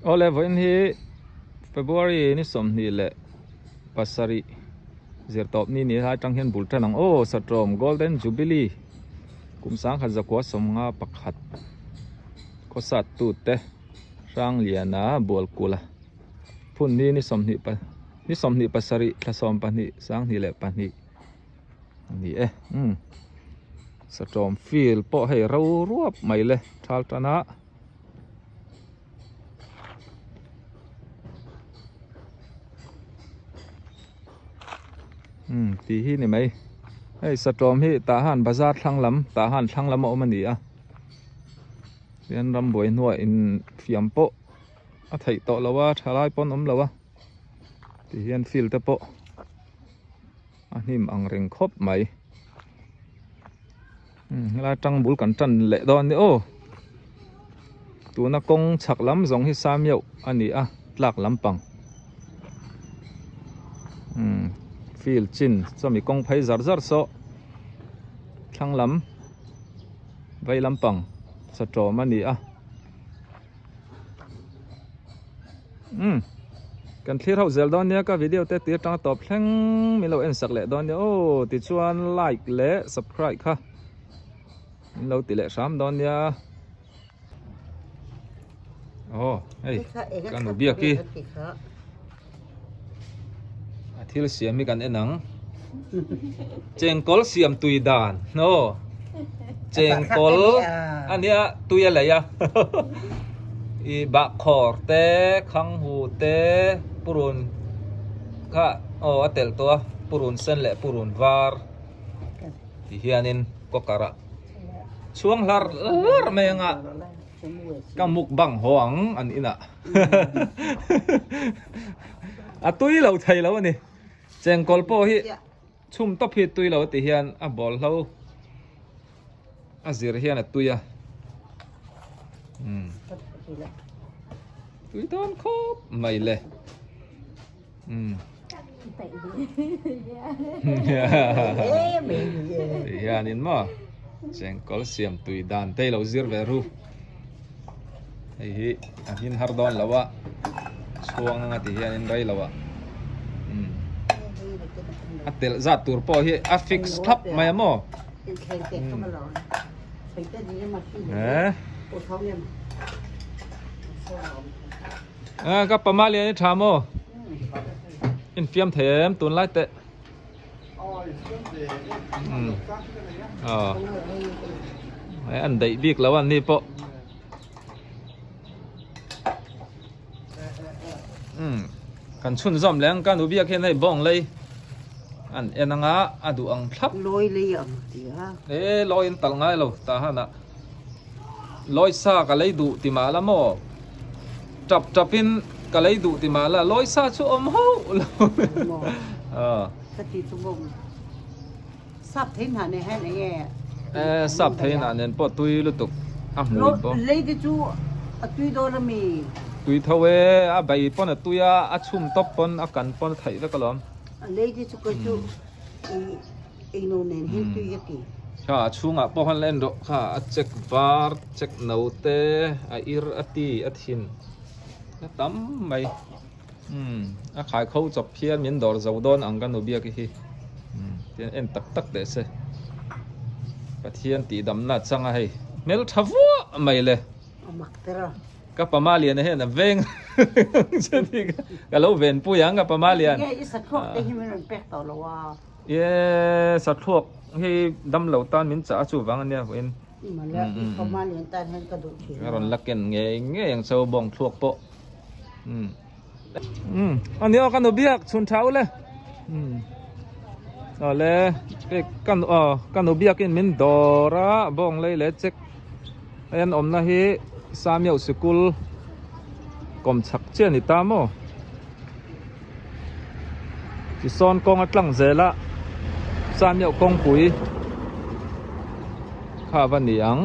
Awle vawiin hi February ni 27 zirtawp ni ni lai atang hian bul tan ang aw Satrawm Golden Jubilee kum 1951 khawsat tute Hrangliana Bualkula phun ni ni sawmhnih pa ni 27 thla 12 2002 a ni e umm Satrawm field pawh hei ro ruap mai le thal tan a. Umm tih hi ni mai hei satawm hi tah han bazar thlang lam tah han thlang lam a awm a ni a tian rambuai hnuah in fiam pawh a theih tawh lo a thalai pawn awm lo a ti hian field te pawh a hnim ang reng khawp mai. Helai atang bul kan tan leh dawn ni aw tuna kawng chhak lam zawng hi samiauh a ni a tlak lampang umm field chin chumi kawng phei zar zar saw thlang lam vei lampang satawm a ni a. Umm kan thlir ho zel dawn nia ka video te tir tang tawp thleng min lo en sak leh dawn nia aw tichuan like leh subscribe kha min lo ti leh hram dawn nia aw hei ka nu biak hi a thil siam hi kan en ang chengkawl siam tui dan aw chengkawl ania tui a lei a i bahkhawr te khanghu te purun kha aw a telh tawh a purun sen leh purun var ti hianin cooker ah chhuang hlar hlar mai anga ka mukbang haw ang an inah. A tui lo thei lo a ni. Chengkawl pawh hi chhum tawp hi tui lo ti hian a bawl hlo a zir hian a tui a. Tui dawn khawp mai le. Ti hianin maw chengkawl siam tui dan te lo zir ve ru. Hei hi a hmin har dawn lo a chhuang anga ti hianin rei lo a a telh zat tur pawh hi a fix thlap mai a maw. Ka pama lian i tha maw? In fiam thei em tunlai teh. An daih bik lo an ni pawh. Kan chhunzawm leh ang ka nu biak hian hei bawng lei an en anga a duh ang thlap. Lawi lei ang ti a. E lawi an talh ngai lo tah han ah. Lawi sa ka lei duh ti mah la maw? Tap tap in ka lei duh ti mah la lawi sa chu awm hauh lo. Maw? Ka ti chu bawm. Sap thei hnah nen hian eng nge? E sap thei hnah nen pawh tui lutuk a hmui pawh. Lei te chu a tui dawn a mi? Tui tho e, a bei pawn a tui a, a chhum tawp pawn a kan pawn a theih vek alawm. Lei te chu kei chu Eino nen hian tui ka ti. Kha a chhungah pawh khan la en rawh kha a check var check no te a ir a ti a thin a tam mai umm a khai kho chawp hian min dawr zo dawn ang ka nu biak hi umm tian en tak tak teh se Pathian tih damna changa hei hmel tha vuah mai le. A mak ter a. Ka pama lian hian a veng ka lo ven pui ang ka pama lian. Nge i sathluak te hi min rawn pek tawh lo a. Ye sathluak hi dam lo tan min chah a chu vang ania vawiin. Mala i pama lian tan hian ka duh thin a. Rawn la ken ngei ngei ang cho bawng thluak pawh. Umm. Umm ani aw ka nu biak chhun tha ule. Umm. Awle kan aw ka nu biakin min dawr a bawng lei leh check. Hei an awmna hi Samiau sikul kawm chhak chiah a ni ta maw? Tisawn kawng a tlang zel a Samiau kawngpui kha va ni ang.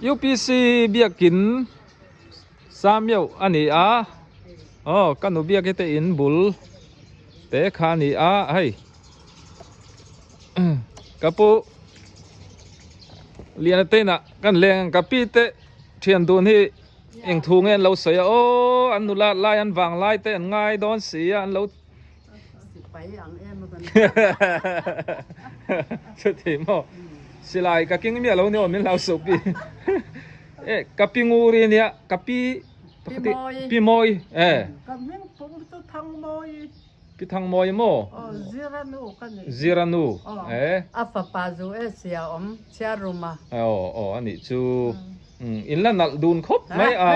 UPC biakin Samiau a ni a aw ka nu biak hi te in bul te kha a ni a hei. Ka pu Liana te inah kan leng ang ka pi te thian dun hi Eng thu nge an lo sawi a aw an nula lai an vang lai te an ngai dawn si a an lo Sipai ang em a kan Chuti maw silai ka king miah lo ni aw min hlau suh pi e ka pi ngur i nia ka pi Pi Mawi Pi Mawi e Ka hming pum chu Thangmawi Pi Thangmawi maw Aw Ziranu ka ni Ziranu e A fapa zu e sia awm chhiarruma Aw aw a nih chu In la nalh dun khawp mai a,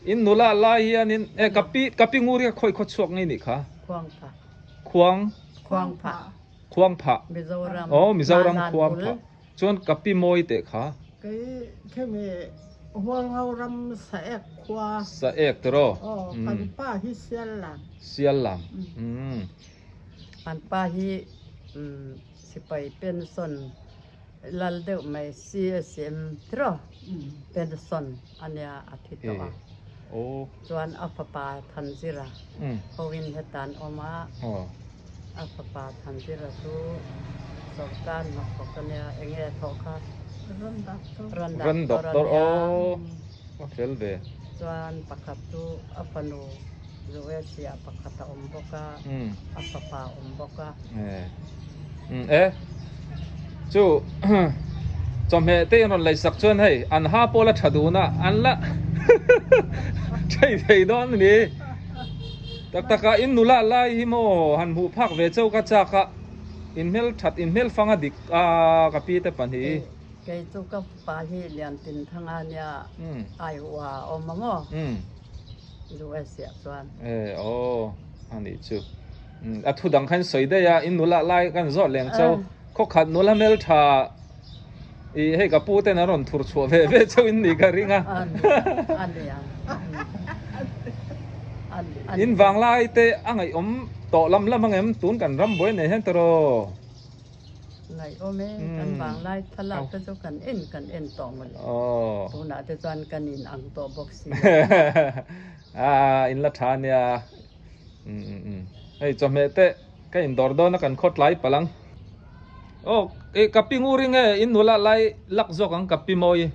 in nula lai hianin e ka pi ka pi ngur hi ka khawi khaw chhuak ngei nih kha. Khuang phah. Khuang. Khuang phah. Khuang phah. Mizoram. Aw Mizoram khuang phah. Chuan ka pi mawi teh kha. Kei khemi Hualngo ram Saek khua. Saek tiraw. Aw kan pa hi Siallam. Siallam. Kan pa hi sipai pension. Lal deuh mai CSM tiraw pension a nia a thi tawh a chuan a fapa Thanzira hoin hetan awm a a fapa Thanzira chu sorkar hnathawk a nia enge a thawh kha ran doctor a nia chuan pakhat chu a fanu Zoesia pakhat a awm bawk a a fapa a awm bawk a. E chu chawhmeh te in rawn lei sak chuan hei an ha pawh la tha dun a an la thei thei dawn a ni tak tak a in nula lai hi maw han hmuh phak ve chauh ka chak a in hmel that in hmel fang a dik a ka pi te pahnih. Kei chu ka fapa hi Liantin Thanga nia Iowa a awm a maw? US ah chuan. E aw a nih chu. A thu dang khan sawi daih a, in nula lai kan zawt leng chau. Khawkhat nula hmeltha i hei ka pu ten an rawn thur chhuah ve ve chauh in nih ka ring a. A nia. In vanglai te a ngaihawm tawh lam lam ang em tun kan ram buai nei hian tiraw. Ngaihawm e, kan vanglai thlalak te chu kan en kan en tawh mawle. Tunah te chuan kan in ang tawh bawk si lo. A in la tha nia. Hei chawhmeh te ka in dawr dawn a kan khaw tlai palh ang. Aw e ka pi ngur i nge in nula lai lak zawk ang ka pi mawi.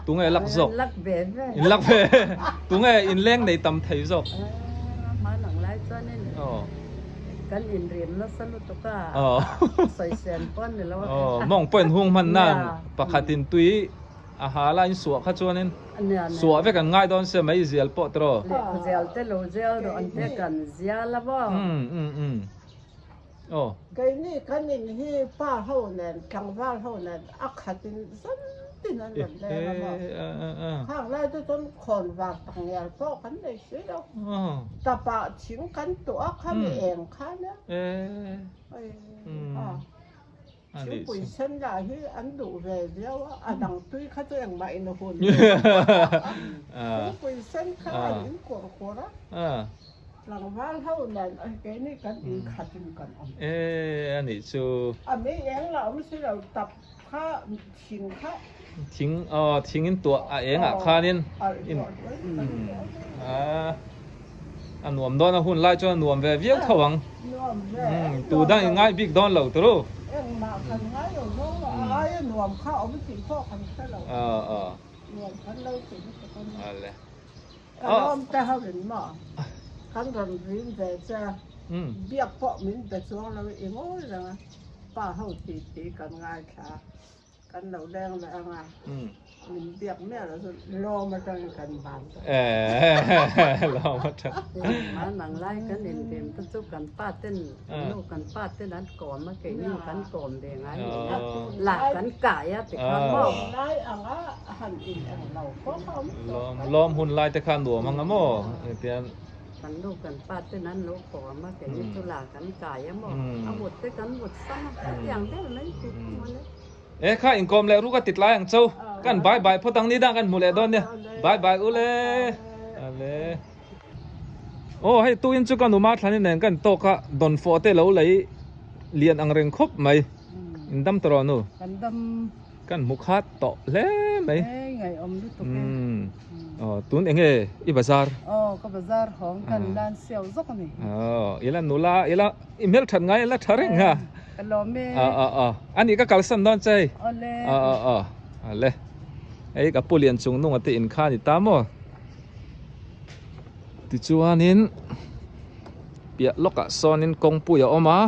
Tunge lak zawk? Lak ve ve. In lak ve. Tunge in leng nei tam thei zawk? Hman ang lai chuanin kan inrim nasa lutuk a, sawisel pawh a ni lo a. Mawng pawh in hung hman nan pakhatin tui a ha la in suah kha chuanin suah vek an ngai dawn sia mai zial pawh tiraw. Lehkha zial te lo zial rawh an te kan zial a maw. Aw. Keini kan in hi pa ho nen tlangval ho nen a khat in zan tin an rawn leng a maw. Khang lai chu chuan khawn var tak ngial pawh kan nei si lo. Tap ah thing kan tuah a kha mi eng kha nia. Thingpui sen lah hi an duh ve viau a, a dang tui kha chu engmah in a hun lo. Thingpui sen kha an in kuar kuar a. Tlangval ho nen keini kan inkhat in kan awm. E a nih chu. A mei eng lah awm si lo tap kha thing kha. Thing aw thing in tuah a eng ah khanin in a nuam dawn a hun lai chuan a nuam ve viau tho ang. Nuam ve. Tu dang in ngai bik dawn lo turu. Engmah kan ngai lo zawng lo a aia nuam kha awm tih pawh kan hre lo. Nuam kan lo ti lutuk a ni. Ka lawm te ho in maw kan rawn rin ve che a, biak pawh min be chuang lo i ngawi reng a, pa ho ti ti kan ngaithla a, kan lo leng leh ang a, min biak miah lo chu lawm atangin kan ban tawh. Lawm atang. Hmanang lai kan inbem te chu kan pa ten kan nu kan pa ten an kawm a keini kan kawm ve ngai ni a, lah kan kai a tikhan maw. Lai anga han in eng lo pawh kha awm Lawm lawm hun lai te kha nuam ang a maw tian. Kan nu kan pa ten an lo kawm a keini chu lah kan kai a maw a mut te kan mut sam a hetiang vel mai tih kha mawle. E kha inkawm leh ruk a ti tlai ang cho kan bye bye phawt ang ni dang kan hmu leh dawn nia bye bye u le ale. Aw hei tuin chu ka numa thlani nen kan tawk a dawnfawh te lo lei lian ang reng khawp mai in dam tawh rawh nu. Kan dam. Kan hmu khat tawh hle mai. Hei ngaihawm lutuk e. Aw tun enge i bazar? Aw ka bazar hawng kan lan siau zawk a ni. Aw ila nula ila i hmel that ngai ila tha reng ha. Ka lawm e. Aw aw aw ani ka kalsan dawn che hei. Awle. Aw aw aw ale. Hei ka pu lian chung nunga te in kha a ni ta maw? Tichuanin piah lawkah sawnin kawngpui a awm a.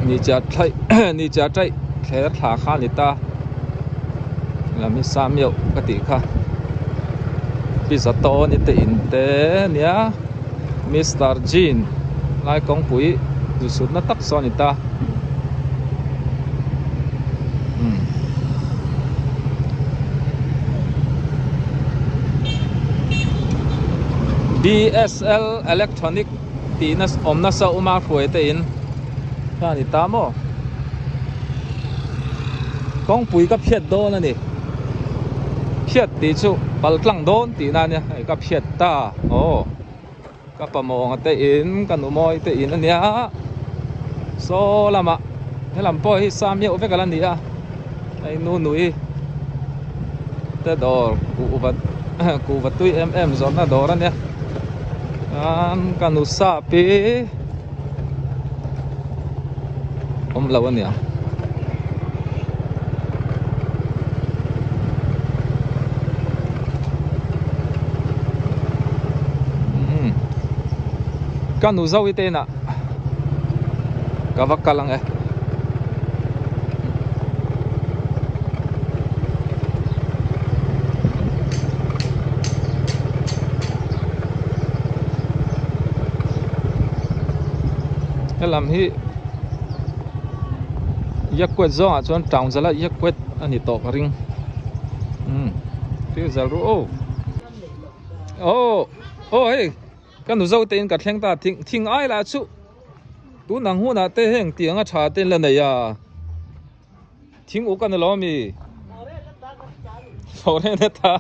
Ni chiah thlaih ni chiah taih thler thla kha a ni ta. Lam hi sa miauh ka tih kha. Pizza tawn i te in te nia Mister Jean lai kawngpui zu sutna tak saw a ni ta. Umm. BSL Electronic tihna awm nasa awm a hruai te in kha a ni ta maw? Kawngpui ka phiat dawn a ni. Phiat tih chu pal tlang dawn tihna a nia hei ka phiat ta aw. Ka pamawng te in ka nu mawi te in a nia saw lamah helam pawh hi sa miauh vek a la ni a hei nu nui te dawr kuhva kuhva tui em em zawrhna dawr a nia chuan ka nu sap hi awm lo a nia. Ka nu zo i te inah ka va kal ang e. Helam hi Yakuat zawngah chuan town zala Yakuat a ni tawh ka ring umm thil zal ru aw aw aw hei ka nu zo te in ka thleng ta thing thing ai lah chu tun ang hunah te heng tiang a tha te in la nei a. Thing uk a ni lo ami? Foreign ata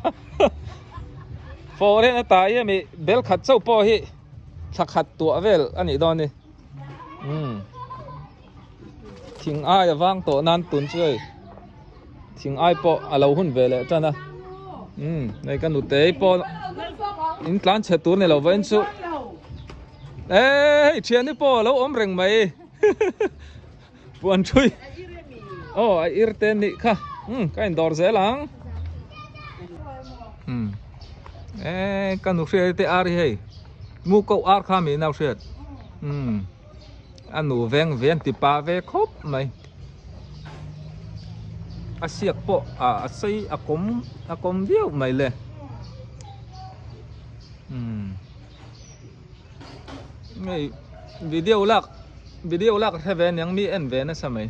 Foreign ata hi ami bel khat chauh pawh hi thla khat tuah vel a nih dawn ni. Umm thing ai a vang tawh nan tun chu hei thing ai pawh a lo hun ve leh tan a. Umm hei ka nutei pawh in tlan chhe tur ni lo vawiin chu e hei thiani pawh a lo awm reng mai. Puan thui aw a ir te nih kha umm ka in dawr zel ang umm e ka nu hriat te ar hi hei mu koh ar kha mi nau hriat umm a nu veng ve an ti pa ve khawp mai a siak pawh a a sei a kawm a kawm viau mai le umm hei video lak. Video lak hre ve aniang mi en ve nasa mai.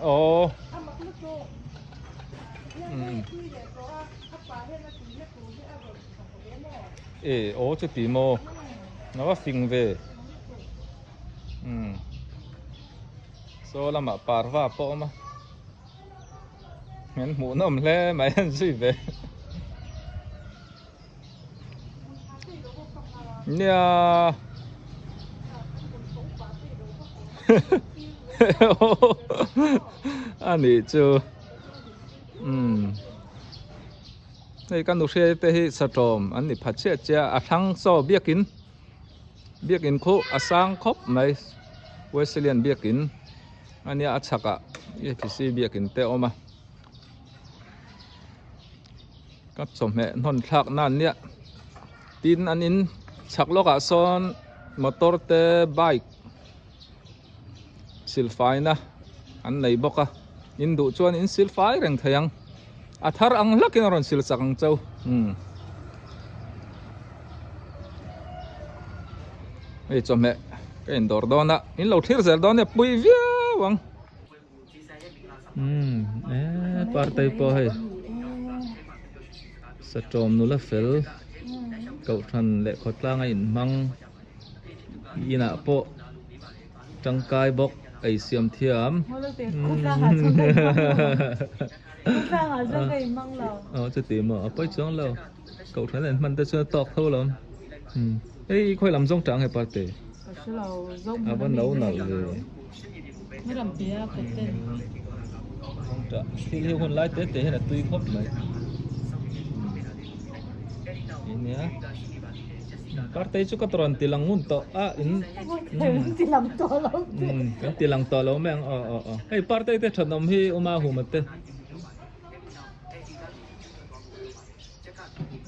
Aww. E aw chu ti maw a va fing ve. Saw lamah parva pawh a awm a. An hmuhnawm hle mai an zui ve. Nia. Ani chu. Umm. Hei ka nu hriat te hi satawm an ni pha chiah chiah a thlang saw biakin biakin khu a sang khawp mai Wesleyan biakin. Ania a chhakah APC biakin te a awm a ka chawhmeh hnawn thlak nan nia tin an in chhak lawkah sawn motor te bike silfaina an nei bawk a in duh chuan in silfai reng thei ang a thar ang hlakin a rawn sil chak ang chau umm hei chawhmeh ka indawr dawn a in lo thlir zel dawn nia pui viau ang umm e partei pawh hei satawm nula fel kohhran leh khawtlang a inhmang inah pawh tangkai bawk ei siam thiam aw chuti maw a pawi chuang lo kohhran an hman te chuan a tawk tho lo hei khawi lam zawng tang he parte a va no nalh ve thil hi hun lai te te hian a tui khawp mai. Nia. Partei chu ka rawn ti lang ngun tawh a in Kan ti lang tawh lo te. Kan ti lang tawh lo mai ang aw aw aw. Hei partei te thatawm hi Uma Huma te.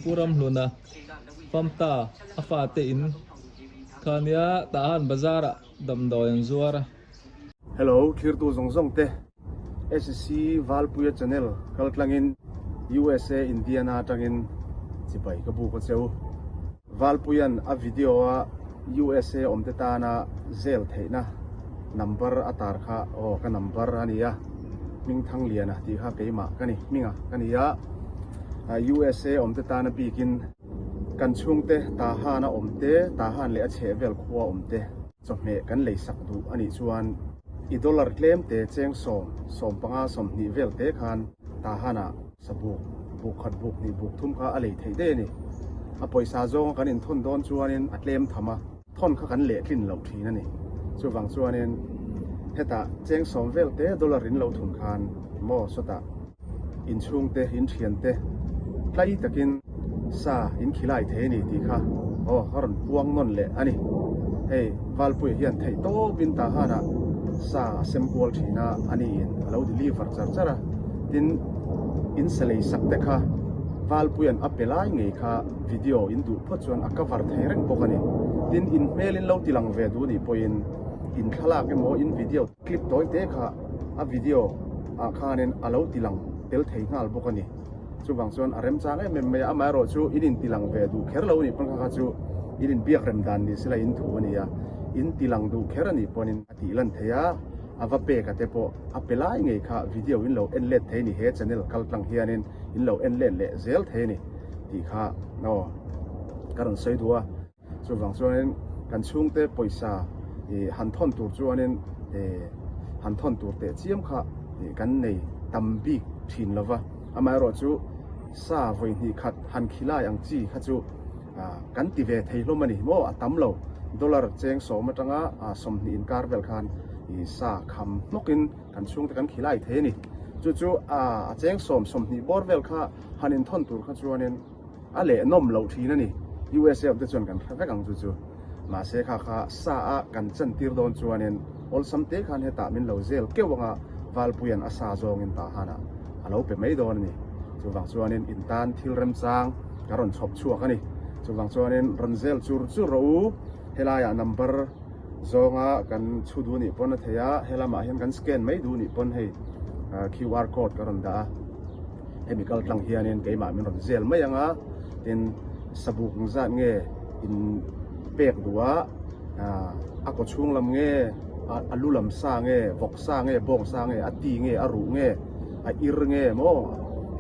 Pu Ramhluna Famta a fate in kha nia Tahan bazar ah damdawi an zuar a. Hello thlirtu zawng zawng te SC Valpuia channel kaltlangin USA Indiana atangin chibai ka buk a cheu. Valpuia'n a video a USA awmte tana zel theihna number a tar kha aw ka number a ni a, Hmingthangliana tih kha keimah ka ni, hminga ka ni a, USA awmte tana bikin kan chhungte Tahan a awmte, Tahan leh a chhehvel khua awmte. Chawhmeh kan lei sak duh a nih chuan i dollar tlem te cheng sawm, 15, 20 vel te khan Tahan-ah sabuk, buk khat buk hnih buk thum kha a lei theih daih a ni. A pawisa zawnga kan inthawn dawn chuanin a tlem tham a, thawn kha kan lehtlin loh thin a ni. Chuvang chuanin hetah cheng sawm vel te dollar in lo thun khan maw sawtah inchhungte, inthiante tlai takin sa in khilai thei a ni tih kha aw a rawn puang nawn leh a ni. Hei Valpuia hian theih tawpin Tahanah sa a sem kual thin a, a niin a lo deliver char char a. Tin, in sa lei sak te kha Valpuia'n a pe lai ngei kha video in duh phawt chuan a cover thei reng bawk a ni. Tin, in hmel in lo ti lang ve duh nih pawhin in thlalak emaw in video clip tawi te kha a video ah khanin a lo ti lang tel thei nghal bawk a ni. Chuvang chuan a remchang em em mai a, amaherawh chu in inti lang ve duh kher lo a nih pawn kha kha chu in inbiak rem dan ni sela in thu a ni a, in ti lang duh kher a nih pawnin a tih lan thei a, a va pek a te pawh a pe lai ngei kha video in lo en let thei a ni, he channel kal tlang hianin in lo en let leh zel thei a ni tih kha aw ka rawn sawi duh a. Chuvang chuanin kan chhungte pawisa ih han thawn tur chuanin ih han thawn tur teh chiam kha ih kan nei tam bik thin lo va. Amaherawh chu sa vawi hnih khat han khilai ang chi kha chu ah kan ti ve thei hlawm a ni maw a tam lo. Dollar cheng sawm atanga ah 20 inkar vel khan ih sa kham hnawkin kan chhungte kan khilai thei a ni. Chu chu ah a cheng sawm 20 bawr vel kha han inthawn tur kha chuanin A leh nawm loh thin a ni. USA awm te chuan kan hre vek ang chu chu. Mahse kha kha sa a kan chan tir dawn chuanin awlsam te khan hetah min lo zel keuh anga Valpuia'n a sa zawngin tah hanah a lo pe mai dawn a ni. Chuvang chuanin in tan thil remchang ka rawn chhawp chhuak a ni. Chuvang chuanin rawn zel chur chur rawh u. Helaiah number zawnga kan chhu duh nih pawn a thei a, helamah hian kan scan mai duh nih pawn hei QR code ka rawn dah a. Hemi kal tlang hianin keimah min rawn zel mai ang a, tin sabuk zat nge in pek duh a, a kaw chhung lam nge, a lu lam sa nge, vawk sa nge, bawng sa nge, a ti nge, a ruh nge, a ir nge maw,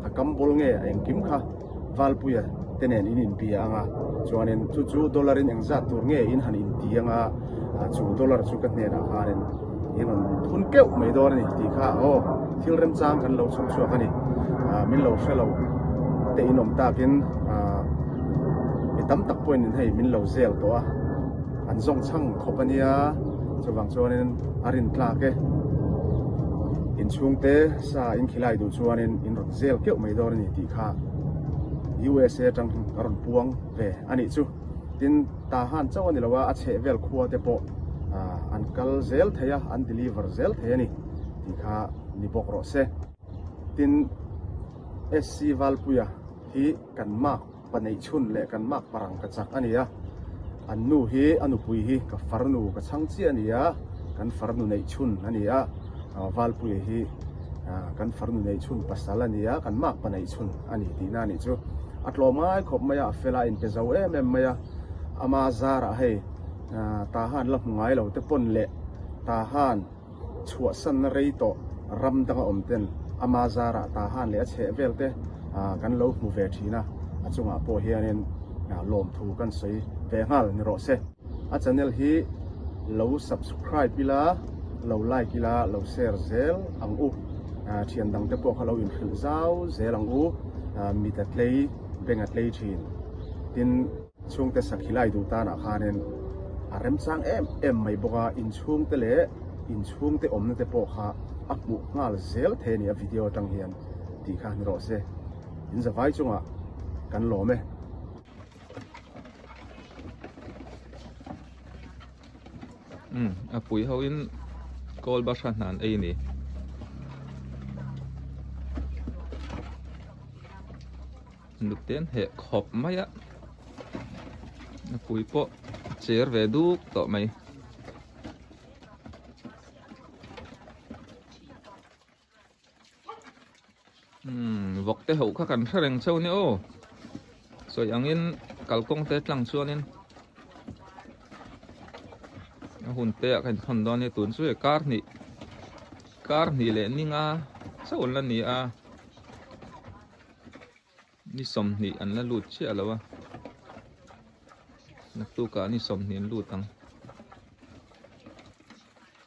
a kam bawl nge, a engkim kha Valpuia te nen in inbia ang a, chuanin chu chu dollar in engzat tur nge in han inti ang a, chu dollar chu ka hnenah khanin in rawn thun keuh mai dawn a ni tih kha aw thil remchang kan lo chhawp chhuak a ni. Min lo hre lo te in awm takin mi tam tak pawhin in hei min lo zel tawh a, an zawng chhang khawp a nia, chuvang chuanin a rin tlak e. Inchhungte sa in khilai duh chuanin in rawn zel keuh mai dawn a ni tih kha USA atang ka rawn puang ve a nih chu. Tin, Tahan chauh a ni lo a, a chheh vel khua te pawh an kal zel thei a, an deliver zel thei a ni tih kha ni bawk rawh se. Tin, SC Valpuia hi kan mark paneih chhun leh kan mark parang ka chak a ni a, an nu hi a nupui hi ka farnu ka chhang chiah a ni a, kan farnu neih chhun a ni a, Valpuia hi kan farnu neih chhun pasal a ni a, kan mark paneih chhun a ni tihna a nih chu. A tlawm ngai khawp mai a, a fel a, a inpe zo em em mai a, ama zarah hei Tahan la hmu ngai lo te pawn leh Tahan chhuahsanna rei tawh ram danga awm ten ama zarah Tahan leh a chheh vel te kan lo hmu ve thin a, a chungah pawh hianin lawmthu kan sawi ve nghal ni rawh se. A channel hi lo subscribe ila, lo like ila, lo share zel ang u. Thian dang te pawh kha lo inhrilh zau zel ang u, mit a tlei, beng a tlei thin. Tin, chhungte sakhi lai duh tanah khanin a remchang em em mai bawk a, inchhungte leh inchhungte awmna te pawh kha a hmuh nghal zel thei a ni a video atang hian tih kha ni rawh se. In zavai chungah kan lawm e. Umm a pui ho in kawl bahra hna an ei a ni. Nute an heh khawp mai a, a pui pawh a cher ve duk tawh mai. Umm vawk te ho kha kan hre reng cheu nia aw sawi angin kalkawng te tlang chuanin a hun te ah kha inthawn dawn nia tun chu hei kar hnih kar hnih leh ninga chauh an la ni a ni 20 an la lut chiah lo a naktukah ni 20 an lut ang.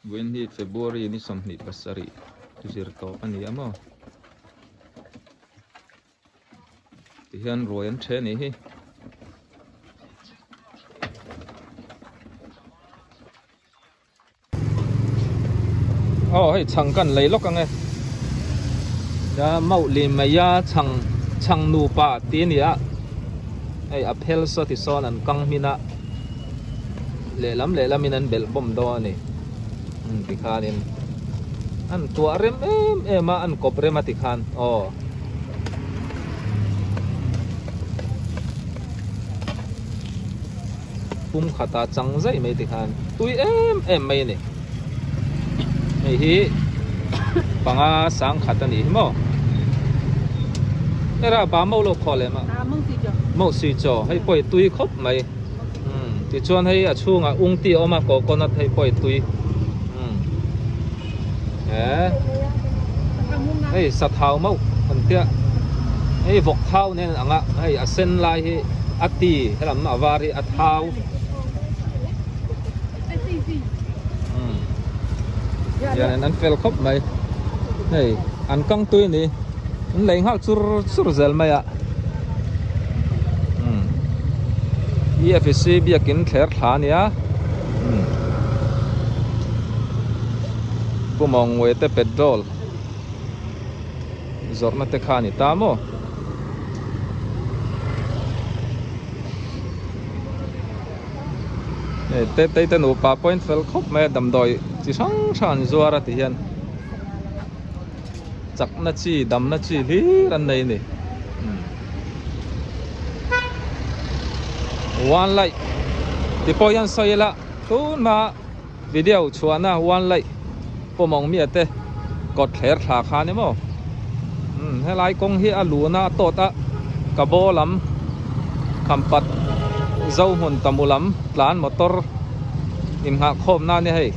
Vawiin hi February ni 27 zir tawp a ni a maw? Tihian ruai an then nih hi. Aw hei chhang kan lei lawk ang e. Da mauh li mai a chhang chhang nupa tih a ni a. Hei a phel saw ti sawn an kang hmin a. Lehlam lehlam in an belh bawm dawn a ni. Umm tikhanin an tuah rem em em a an kawp rem a tikhan aw. Pum khata chang zaih mai tikhan tui em em mai a ni. Hei hi panga sang khat a nih hi maw? Hera ba mo lo khaw leh mah. Mo si chaw hei pawh hi tui khawp mai. Umm tichuan hei a chhungah ung tih a awm a coconut hei pawh hi tui. Umm eh hei sathau mauh kan tia hei vawk thau nen ang a hei a sen lai hi a ti helam a var hi a thau. Hian an fel khawp mai hei an kang tui a ni an lei nghal chur chur zel mai a EFC biakin thler thla a nia Pu Mawngwe te petrol zawrhna te kha a ni ta maw. Hei te tei te nupa pawhin fel khawp mai a damdawi chi hrang hrang an zuar a ti hian chakna chi damna chi hlir an nei a ni one light ti pawh hian sawi ila tun hma video chhuahna one light pawm ang mi te kawt thler thla kha ni maw helai kawng hi a luna a tawt a ka baw lam khampat zo hmun tamu lam tlan motor inghah khawm na a ni hei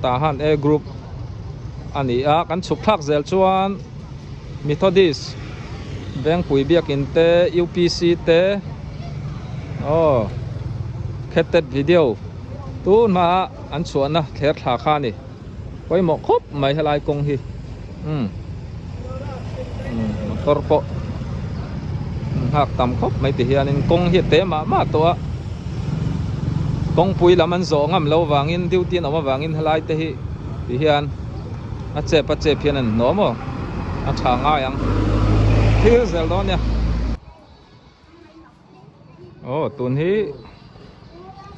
tah han a group a ni a kan chhuk thlak zel chuan Methodist Vengpui biakin te UPC te aw khetet video tun hma an chhuahna thler thla kha a ni pawimawh khawp mai helai kawng hi umm motor pawh nghak tam khawp mai ti hianin kawng hi a te mah mah tawh a kawngpui lam an zawh ngam loh avangin duty an awm avangin helai te hi ti hian a chep a chep hian an hnawm aw a tha ngai ang thil zel dawn nia aw tun hi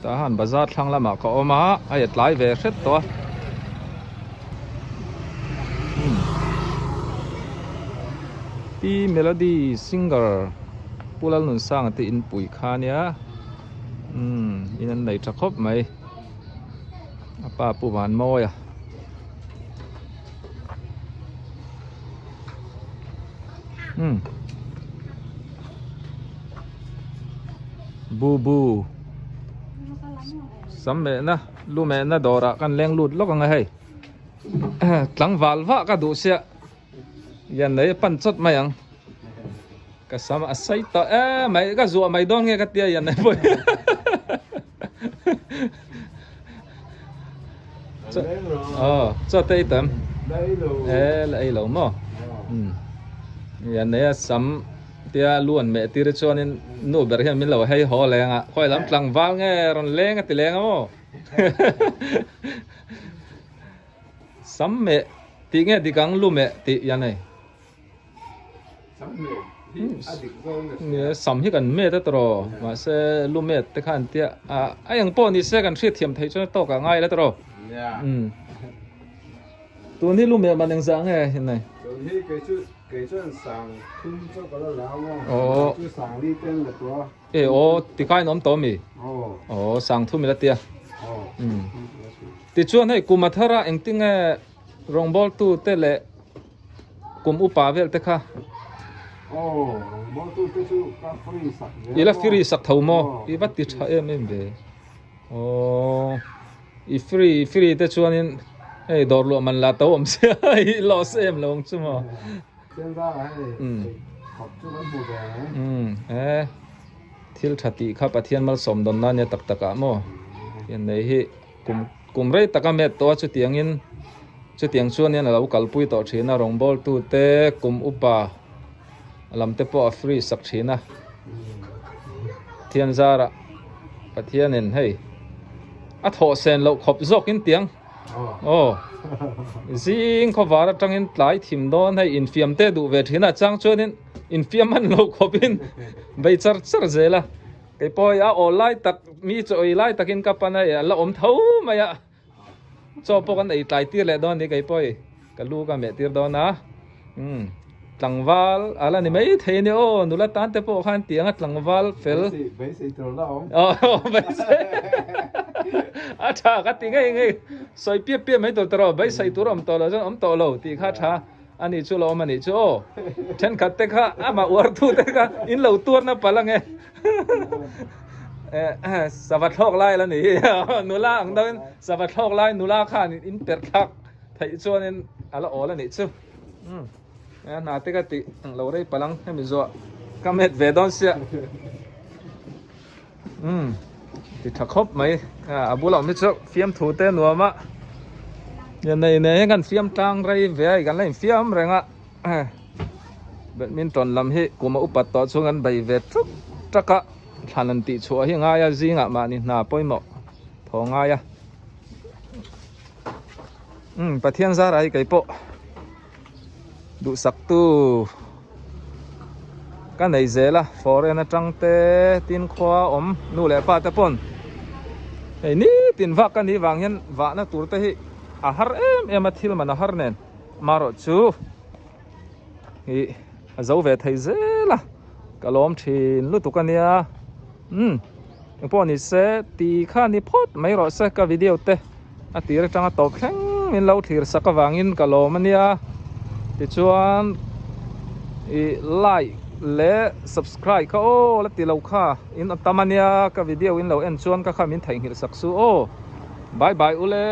tah han bazar thlang lamah ka awm a hei a tlai ve hret tawh a Pi Melody singer Pu Lalnunsanga te inpui kha nia umm in an nei tha khawp mai. A pa pu van mawi a. Umm. Bu bu. Sam mehna lu mehna dawrah kan leng lut lawk ang a hei. Tlangval vah ka duh sia. Yan nei pan chawt mai ang. Ka sam a sei tawh em mai ka zuah mai dawn nge ka tia yan nei pawh Aw chaw te ei tam e la ei lo maw yan nei a sam tia lu an meh tir chuanin nu ber hian min lo hei haw leng a khawi lam tlangval nge rawn leng a ti leng a maw Sam meh tih nge dik ang lu meh tih yan ei. Ni sam hi kan met a tawh mahse lu met te khan tia a a eng pawh ni se kan hriat thiam theih chuan tawk ah ngai la tawh tun hi lu met man engzah nge hinai tun hi kei chu kei chuan sang thum chu ka la la maw chu sang li ten la tua e aw tikai an awm tawh mi aw sang thum i la tia tichuan hei kum a thar a engtinge rawngbawltu te leh Kum upa vel te kha. Aw, rawngbawltu te chu ka free sak zel maw? I la free sak tho maw? I va ti tha em em ve. Aw, i free free te chuanin hei dawr luah man la to awm sia i loss em lo ang chu maw? Chian zara hei khawp chu kan hmu ve ang. Umm, e thil tha tih kha Pathian malsawm dawn na nia tak tak ah maw? Hian nei hi Kum kum rei taka met tawh a chutiangin chutiang chuanin a lo kalpui tawh thin a rawngbawltute kum upa lam te pawh a free sak thin a Pathian zarah Pathianin hei a thawh sen loh khawp zawkin tiang aw zing khawvar atangin tlai thim dawn hei infiam te duh ve thin a chang chuanin infiam hman loh khawpin bei char char zel a. Kei pawh a aw lai tak mi chaw ei lai takin ka pan a e a la awm tho mai a chaw pawh kan ei tlai tir leh dawn ni kei pawh i ka lu ka meh tir dawn a umm tlangval a la ni mai thei a ni aw nula tan te pawh khan tiang a tlangval fel beisei tur la awm aw beisei a tha ka ti ngei ngei sawi piap piap mai tur tawh beisei tur awm tawh lo chuan awm tawh lo tih kha tha. A nih chu lawm a nih chu aw. Thenkhat te kha amah uar tu te kha in lo tuar na palh ange. Sava thlawk lai la ni hi. Nula ang deuh in sava thlawk lai nula khan in perh thlak theih chuan in a la awl a nih chu. A hna te ka tih ang lo rei palh ang hemi zuah ka met ve dawn sia. Ti tha khawp mai a bulah awm hi chu fiamthu te nuam a nei nei hian kan fiam tlang rei ve a kan la infiam reng a badminton lam hi kum a upat tawh chhung an bei ve tuk tak a thlan an tih chhuah hi ngai a zingah mahni hna pawimawh thaw ngai a Pathian zara hi kei pawh. Duhsak tu ka nei zel a foreign atang te tin khua awm nu leh pa te pawn hei nitin vak ka nih vang hian vahna tur te hi a har em em a thil man a har nen marawh chu ih a zo ve thei zel a ka lawm thin lutuk a nia umm engpawh ni se ti kha ni phawt mai rawh se ka video te. A tir atanga tawp thleng min lo thlir sak avangin ka lawm a nia. Tichuan ih like leh subscribe kha aw la ti lo kha in a tam a nia ka video in lo en chuan ka kha min theihnghilh sak su aw. Bye bye ule.